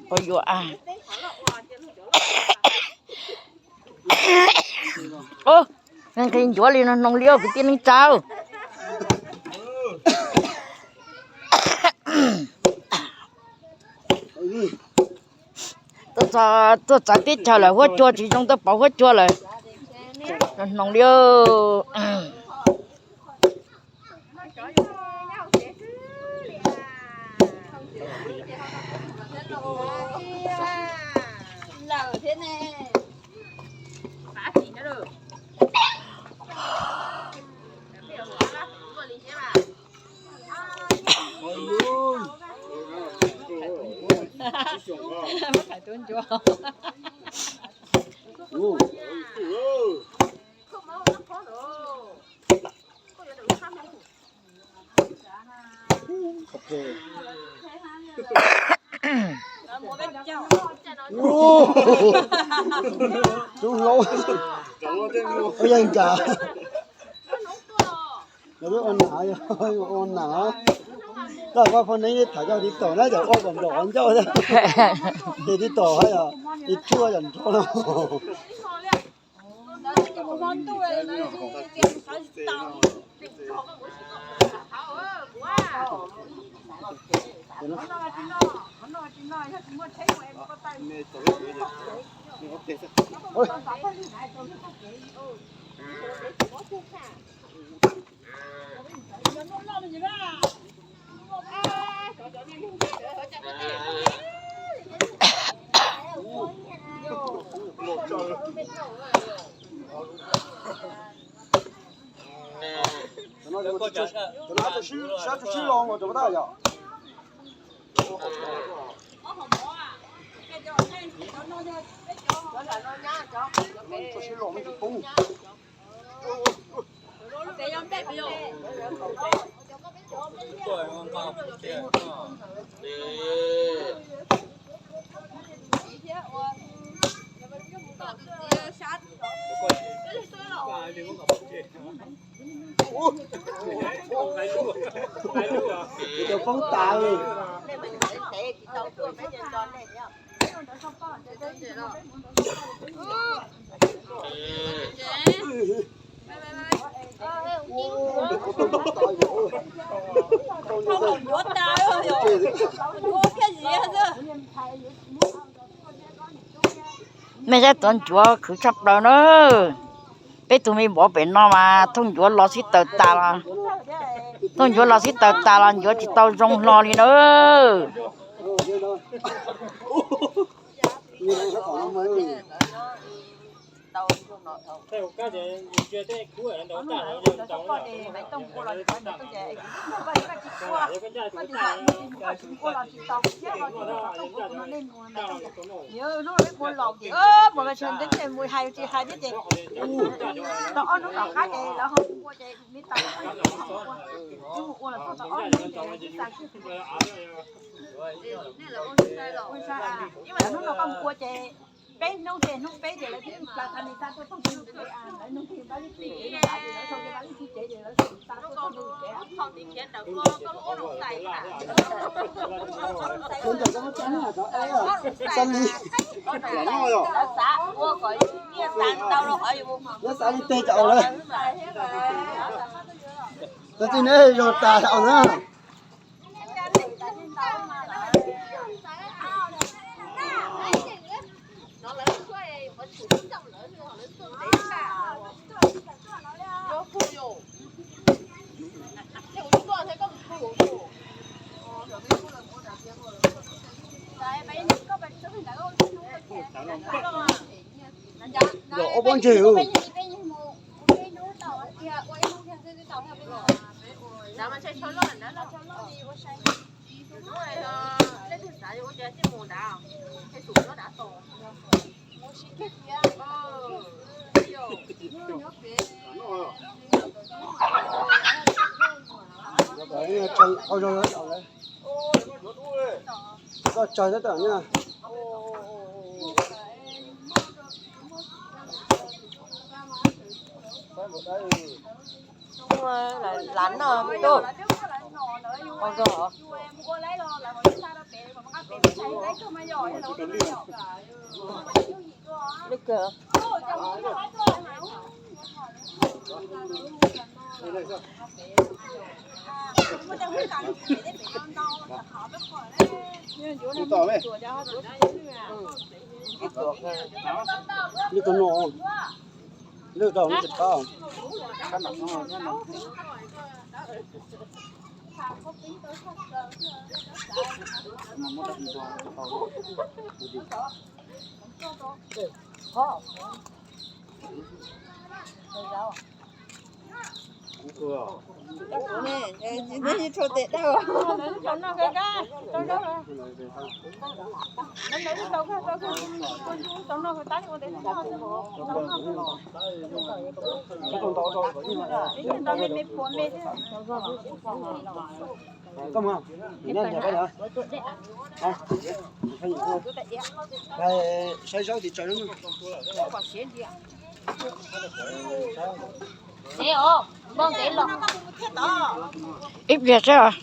Puas yuav a? Nqhis ncuav li no hnoos li kwv tij neej tsa. Tuaj txog teb chaws lawm huab cua tsis zoo, tuaj pauv huab cua lawm. Hnoos li. Tub hlob, yeej cas. Yog twb ua nam, ua nam. Koj pab phooj ywg tham coj tiv tom na, cov ua kom nplaum qhov ncauj thiab. Ces tiv tom hab yog ib tsuab yog nrov no. Cov no tsis sib los los cov tab yom. Tsis sib los me tsis poob. Cov poob tas li. Mej saib tov ncuav khwv tshaj plaws na. Peb tug me vauv pem no mas thooj ncuav los sib taws tas los, thooj ncuav los sib taws tas los ncuav tsis tau zoo hlo li na. Hnub no koj mus ua ces peb hnub ces hnub peb ces lawv twb plas tag li xa tuaj txog ntug ces lawv nug ces lawv sau ces lawv ib tug cev ces lawv xa tuaj txog ntug ces. Lawv xa li teg cov na. Tag txij neb yog tas os na. Yog Pob ntseg. Koj tsawg tab tom na. Lav no tuj. Li tus no, lwj tau no tsis qab. Koj mus, nyob ntiag koj na. Saib zaub tim tsaws. Ib pliag saib os.